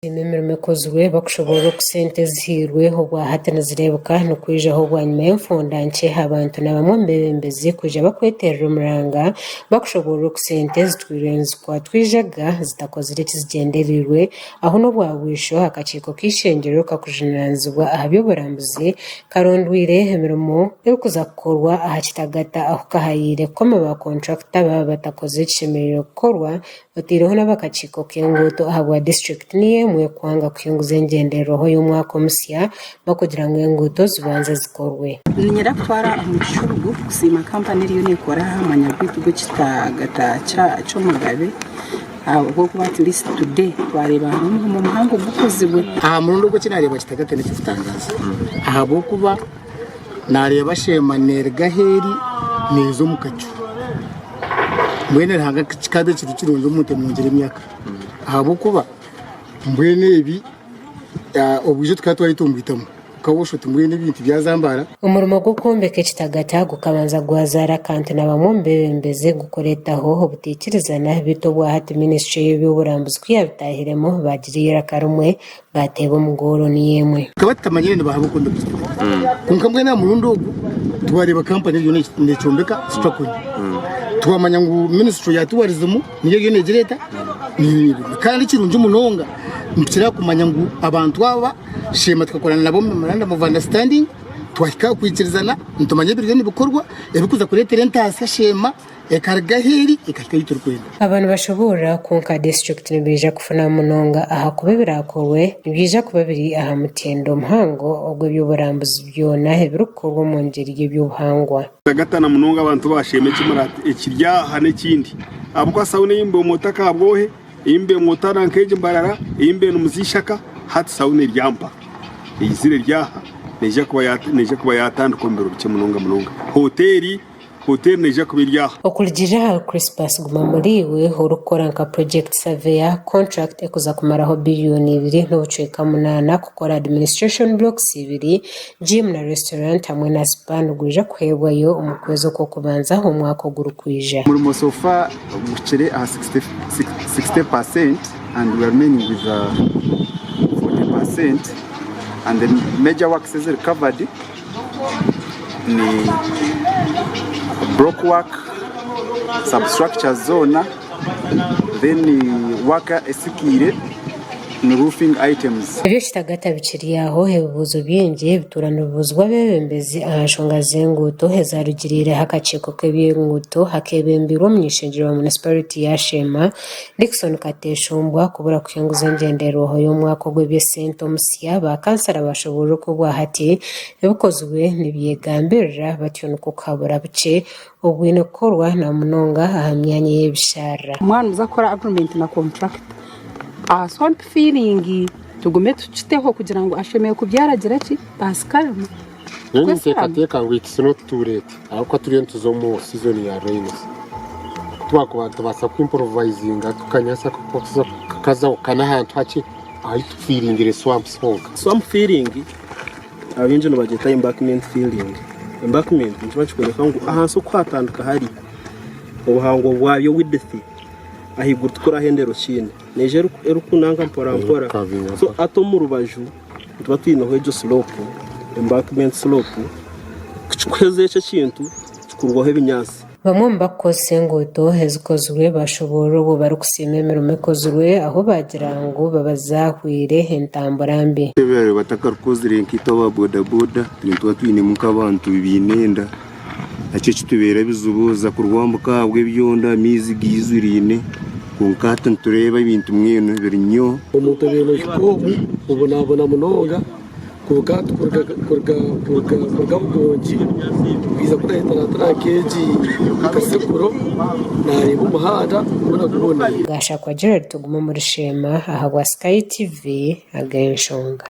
Baine emirimo ekozirwe bakushoboorora oku sente ezihairwe obwahati nizireebeka nikwijaho bwanyima y'enfunda nkye abantu na bamwe omu beebembezi kwija bakweterera omuranga bakushoboorora oku sente zitwire nizikwatwa eijaga zitakozire eki zigyendereirwe ahu n'obwabwisho akakiiko k'eishengyero kakujunanizibwa aha by'oburambuzi karondwire emirimo erikuza kukorwa aha kitagata ahu kahayiire kukoma ba kontrakita baaba batakozire ekishemereire kukorwa Otaireho n'abakakiiko k'enguuto ahabwa disiturikiti niyo emwe kwanga kuhinguza engyendererwaho y'omwaka omusya bakugira ngu enguuto zibanze zikorwe. Niinyenda kutwara omugisha ogu kusiima kampani eriyo neekora aha mwanya gwaitu gw'ekitagata ky'Omugabe ahabw'okuba at least today twareeba hariho omurimo muhango gukozirwe. Aha murundi ogu eki naareeba kitagata n'ekirikutangaaza ahabw'okuba Naareeba sheema neeruga ahu eri neeza omu kacu. Mbwenu Ruhanga kikaba ekiri kirungi omuntu amwongyera emyaka ahabw'okuba mbwenu ebi obwije tukaba twayetunguitamu okaba oshusha oti mbwenu ebintu byazambaara. Omurimo gw'okwombeka ekitagata gukabanza gwazaara akantu na bamwe omu beebembezi gukureetaho obutaikirizana beitu obwahati minisiture y'eby'oburambuzi ku yaabitaahiremu baagira eiraka rimwe baateeba omu goolo niyo emwe. Tukaba tutamanyire nibaha ab'okwombeka ekitagata kwonka mbwenu aha murundi ogu twareeba kampani eriyo nekyombeka struggling twamanya ngu ministry ya tourism niyo eriyo negireeta kandi ekirungi munonga nitukira kumanya ngu abantu aba sheema tukakorana nabo memorandum of understanding twahika aha kwikirizana nitumanya ebiriyo nibikorwa ebirikuza kureetera entaasya sheema Ekaruga ahu eri ekahika ahu turikwenda. Aba nibashoboorora ku nka disiturikiti nibaija kufuna munonga ahakuba ebiraakorwe nibyija kuba biri aha mutindo muhango ogw'eby'oburambuzi byona ebirikukorwa omu ngyeri y'eby'obuhangwa. Tagatana munonga abantu bashema ekimurati ekiri aha n'ekindi ahabw'okuba sauna ei mbe mwota Kabwohe, ei mbe mwota na nk'egi Mbarara, ei mbe nimuza Ishaka, hati sauna eri ampa eizire eri aha neija kuba neija kuba yatandika omu biro bikye munonga munonga. Hoteeri Hoteeri neija kuba eri aha. Okurugiirira ahari Crispus Gumamuriiwe orikukora nka Project Surveyor, contract ekuza kumaraho biriyoni 2.8 kukora administration blocks ibiri, gym na restaurant hamwe na spa nigwija kuheebwayo omu kwezi okw'okubanza omwaka ogurikwija. Omurimo so far guhikire aha 60% and we are remaining with 40% and the major works eziri covered ni block work, substructures zoona, then work esikiire ni roofing items. Ebyo kitagata bikiri aho, ebibuuzo bingi bituura nibibuuzibwa abeebembezi aha nshonga z'enguuto ezarugiriireho akakiiko k'eby'enguuto akeebembeirwe omuny'ishengyero wa munisiparite ya Sheema, Dickson Kateshumbwa kubura kuhinguza engyendererwaho y'omwaka ogw'eby'esente omusya, ba kansara bashoboorora oku obwahati ebikozirwe nibyegambirira batyo nikwo kuhabura bukye obwine kukorwa na munonga aha myanya ey'ebisharara. Mwaba nimuza kukora agreement na contractor aha swamp filling tugume tukiteho kugira ngu ashemereire kubyara agira ki pasikarama. Nyowe ninteekateeka ngu it's not too late ahabw'okuba turiyo nituza omu season ya rains. Ku twakuba nitubaasa ku improvisinga tukanyasa kakazaho kana ahantu hakye ahu tufiringire swamps honka. Swamp filling abaingi nibagyeta embankment filling. Embankment nikiba nikikworeka ngu ahansi oku hatandika hari obuhango bwayo width ahaiguru tikurahendera okiine. Neija erikunanka mpora mpora so hati omu rubaju Nituba twineho egyo slope, embankment slope, ku kikuheza ekyo ekintu kikurwaho ebinyaatsi. Bamwe omu barikukozesa enguuto ezikozirwe bashoboorora obwo barikusiima emirimo ekozirwe ahu baagira ngu babazaahwire entambura mbi. Ebiraro batakarukozire nkaitwe aba bodaboda nituba twinemu nk'abantu baine enda nakyo kitubeera ebizibu oza kurwambuka ahabw'ebyonda amaizi gaizwiraine kwonka hati nitureeba ebintu mbwenu biri nyo. Omuntu obaire nohika omu obonabona munonga kwonka hati kuruga Bugongi kwija kurahitana nk'egi Kasekuro nareeba omuhanda gwona guboneire. Gashakwa Gerald Tugume omuri Sheema ahabwa Sky TV ag'enshonga.